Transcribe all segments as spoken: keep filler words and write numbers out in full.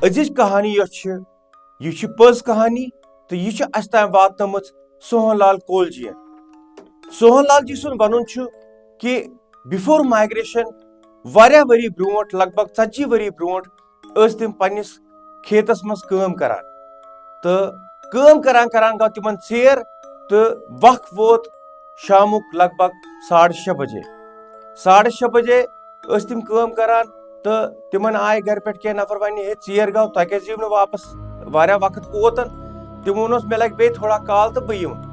أزِچ کہانی یۄس چھِ، یہِ چھِ پٔز کہانی تہٕ یہِ چھِ اَسہِ تام واتنٲومٕژ سوہن لال کولجیَن۔ سوہن لال جی سُنٛد وَنُن چھُ کہِ before migration، واریاہ ؤری برونٛٹھ، لگ بگ ژتجی ؤری برونٛٹھ، ٲسۍ تِم پننِس کھیتس منٛز کٲم کران۔ تہٕ کٲم کران کران گوٚو تِمن ژیر تہٕ وق ووت شامُک لگ بگ ساڑٕ شےٚ بجے۔ ساڑٕ شےٚ بجے ٲسۍ تِم کٲم کران تہٕ تِمن آیہِ گرِ پٮ۪ٹھ کینٛہہ نفر وننہِ، "ہے، ژیر گوٚو، تۄہہِ کیازِ یِیِو نہٕ واپس؟ واریاہ وقت گوٚو اوتن۔" تِمو ووٚنُس، "مےٚ لگہِ بیٚیہِ تھوڑا کال تہٕ بہٕ یِمہٕ۔"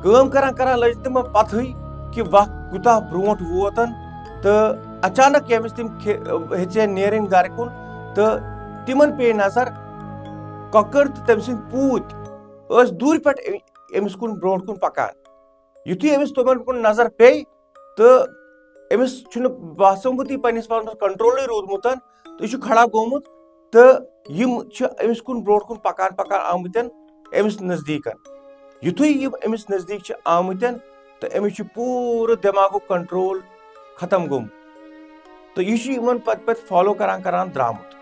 کٲم کران کران لٔج تِمن پتہٕے کہِ وق کوٗتاہ برونٛٹھ ووتن۔ تہٕ اچانک ییٚمہِ وِزِ تِم کھے-، ہیٚژے نیرٕنۍ گرٕ کُن تہٕ تِمن پیٚیہِ نظر کۄکٕر تہٕ تٔمۍ سٕنٛدۍ پوٗتۍ ٲسۍ دوٗرِ پٮ۪ٹھ أمۍ-، أمِس کُن برونٛٹھ کُن پکان۔ یُتھُے أمِس تِمن کُن نظر پیٚیہِ تہٕ أمِس چھُنہٕ باسیومُتٕے پننِس پانس منٛز کنٹرولٕے روٗدمُت تہٕ یہِ چھُ کھڑا گوٚمُت تہٕ یِم چھِ أمِس کُن برونٛٹھ کُن پکان پکان آمٕتٮ۪ن أمِس نزدیٖکن۔ یُتھُے یِم أمِس نزدیٖک چھِ آمٕتٮ۪ن تہٕ أمِس چھُ پوٗرٕ دٮ۪ماغُک کنٹرول ختم گوٚمُت۔ تہٕ یہِ چھُ یِمن پتہٕ پتہٕ فالو کران کران درٛامُت۔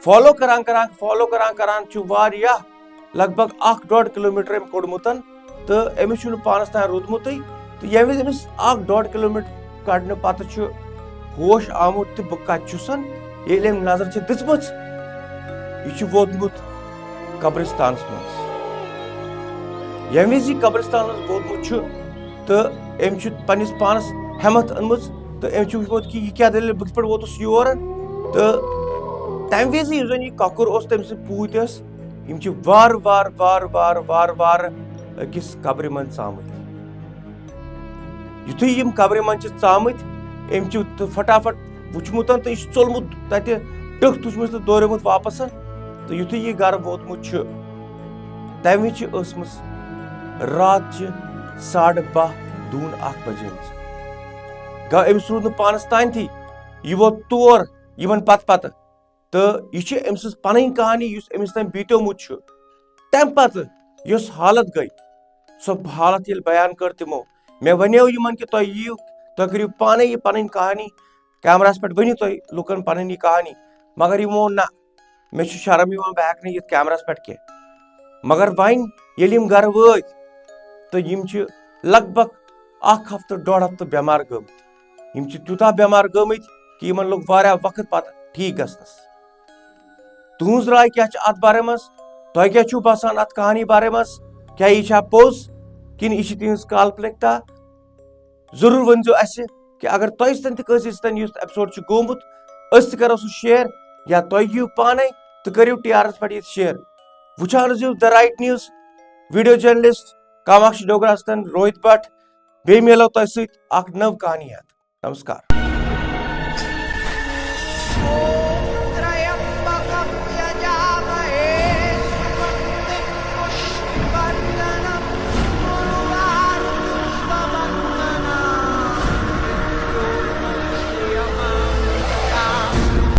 فالو کران کران، فالو کران کران چھُ واریاہ، لگ بگ اکھ ڈۄڈ کلوٗمیٹر أمۍ کوٚڑمُت تہٕ أمِس چھُنہٕ پانس تام روٗدمُتٕے۔ تہٕ ییٚمہِ وِزِ أمِس اکھ ڈۄڈ کلوٗمیٹر کڑنہٕ پتہٕ چھُ ہوش آمُت تہٕ بہٕ کتہِ چھُسن، ییٚلہِ أمۍ نظر چھِ دِژمٕژ، یہِ چھُ ووتمُت قبرستانس منٛز۔ ییٚمہِ وِزِ یہِ قبرستانس منٛز ووتمُت چھُ تہٕ أمۍ چھُ پننِس پانس ہٮ۪متھ أنمٕژ تہٕ أمۍ چھُ وٕچھمُت کہِ یہِ کیٛاہ دٔلیٖل، بہٕ کِتھ پٲٹھۍ ووتُس یور۔ تہٕ تَمہِ وِزِ یُس زَن یہِ کۄکُر اوس، تٔمۍ سٕنٛدۍ پوٗتۍ ٲسۍ، یِم چھِ وارٕ وارٕ وارٕ وارٕ وارٕ وارٕ أکِس قبرِ منٛز ژامٕتۍ۔ یُتھُے یِم قبرِ منٛز چھِ ژامٕتۍ، أمۍ چھُ تہٕ فٹافٹ وٕچھمُت تہٕ یہِ چھُ ژوٚلمُت تَتہِ، ٹٕکھ تُجمٕژ تہٕ دوریومُت واپس۔ تہٕ یُتھُے یہِ گرٕ ووتمُت چھُ، تَمہِ وِزِ چھِ ٲسمٕژ راتچہِ ساڑٕ باہ دوٗن اکھ بجیمٕژ۔ گوٚو أمِس روٗد نہٕ پانس تانۍ تھی، یہِ ووت تور یِمن پتہٕ پتہٕ۔ تہٕ یہِ چھِ أمۍ سٕنٛز پنٕنۍ کہانی، یُس أمِس تام بیٖتیومُت چھُ۔ تَمہِ پتہٕ یۄس حالت گٔے، سۄ حالت ییٚلہِ بیان کٔر تِمو، مےٚ وَنیو یِمن کہِ تۄہہِ یِیِو، تۄہہِ کٔرِو پانے یہِ پنٕنۍ کہانی، کیمراہَس پٮ۪ٹھ ؤنِو تُہۍ لُکن پنٕنۍ یہِ کہانی، مگر یِمو ووٚن، "نہ، مےٚ چھُ شرم یِوان، بہٕ ہٮ۪کہٕ نہٕ یِتھ کیمراہَس پٮ۪ٹھ کینٛہہ۔" مگر وۄنۍ ییٚلہِ یِم گرٕ وٲتۍ تہٕ یِم چھِ لگ بگ اکھ ہفتہٕ، ڈۄڈ ہفتہٕ بٮ۪مار گٔمٕتۍ۔ یِم چھِ تیوٗتاہ بٮ۪مار گٔمٕتۍ کہِ یِمن لوٚگ واریاہ وقت پتہٕ ٹھیٖک گژھنس۔ تُہنٛز راے کیٛاہ چھِ اتھ بارے منٛز؟ تۄہہِ کیٛاہ چھُو باسان اتھ کہانی بارے منٛز؟ کیٛاہ یہِ چھا پوٚز کِنہٕ یہِ چھِ تِہنٛز کالپنِکتا؟ ضروٗر ؤنۍزیو اَسہِ کہِ اگر تۄہہِ سۭتۍ تہِ کٲنٛسہِ سۭتۍ یُتھ ایپیسوڈ چھُ گوٚمُت، أسۍ تہِ کرو سُہ شیئر یا تۄہہِ یِیِو پانے تہٕ کٔرِو ٹی آرس پٮ۪ٹھ یہِ شیئر۔ وٕچھان روٗزِو The Right News، video journalist Kamakshi Dogra سۭتۍ روہت بٹ۔ بیٚیہِ میلو تۄہہِ سۭتۍ اکھ نٔو کہانی ہٮ۪تھ۔ نمسکار۔